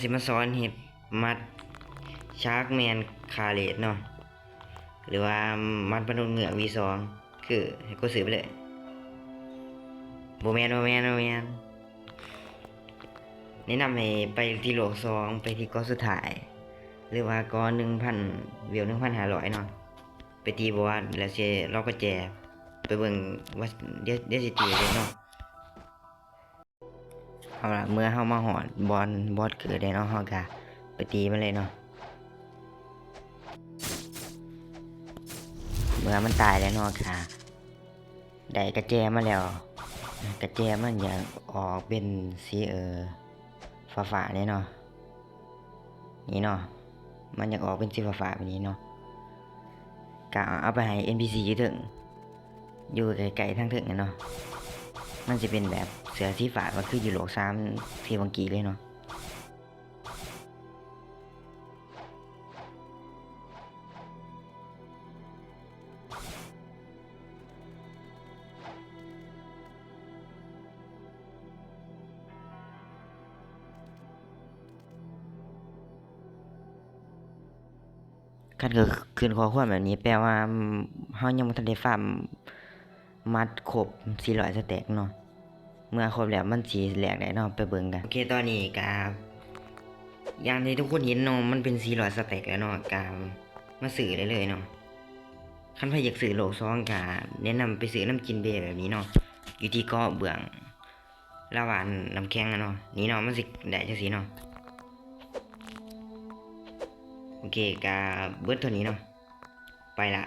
ຊິມາສອນເຮັດໝັດ Sharkman Khaled ເນາະ ຫຼືວ່າໝັດມະນຸດເງືອກ V ສອງ ຄືໃຫ້ກົດຊື້ໄປເລີຍ. ບໍ່ແມ່ນ ບໍ່ແມ່ນ ບໍ່ແມ່ນ ແນະນຳໃຫ້ໄປທີ່ໂລກສອງ ໄປທີ່ເກາະສຸດທ້າຍ ຫຼືວ່າເກາະໜຶ່ງພັນ ເວວໜຶ່ງພັນຫ້າຮ້ອຍເນາະ ໄປຕີບອສ ແລ້ວຊິລອກກະແຈ ໄປເບິ່ງວ່າ ດຽວ ດຽວຊິຕີເລີຍເນາະ. ເອົາລະ ເມື່ອເຮົາມາຮອດບ່ອນບອສເກີດແລ້ວເນາະ ເຮົາກະໄປຕີມັນເລີຍເນາະ. ເມື່ອມັນຕາຍແລ້ວເນາະ ກະໄດ້ກະແຈມາແລ້ວ ກະແຈມັນຢາກອອກເປັນສີ ເອີ ຟ້າໆ ນີ້ເນາະ. ນີ້ເນາະ ມັນຢາກອອກເປັນສີຟ້າໆ ແບບນີ້ເນາະ ກະເອົາໄປໃຫ້ NPC ຢູ່ເທິງ ຢູ່ໃກ້ໆ ທາງເທິງຫັ້ນເນາະ. ມັນຊິເປັນແບບເສື້ອສີຟ້າ ກໍຄືຢູ່ໂລກສາມ ທີ່ຫວ່າງກີ້ເລີຍເນາະ. ຄັນເກີດຂຶ້ນຂໍ້ຄວາມແບບນີ້ ແປວ່າເຮົາຍັງບໍ່ທັນໄດ້ຟາມໝັດຄົບສີ່ຮ້ອຍສະແຕັກເນາະ. ເມື່ອຄົບແລ້ວມັນຊິແລກໄດ້ເນາະ ໄປເບິ່ງກັນ. ໂອເຄ ຕອນນີ້ກະຢ່າງທີ່ທຸກຄົນເຫັນເນາະ ມັນເປັນສີ່ຮ້ອຍສະແຕັກແລ້ວເນາະ ກະມາຊື້ໄດ້ເລີຍເນາະ. ຄັນໃຜຢາກຊື້ໂລກສອງ ກະແນະນຳໄປຊື້ນຳ Jinbei ແບບນີ້ເນາະ ຢູ່ທີ່ເກາະເບື້ອງລາວານ້ຳແຂງຫັ້ນເນາະ. ນີ້ເນາະ ມັນຊິໄດ້ຈັ່ງຊີ້ເນາະ. ໂອເຄ ກະເບິດເທົ່ານີ້ເນາະ ໄປລະ.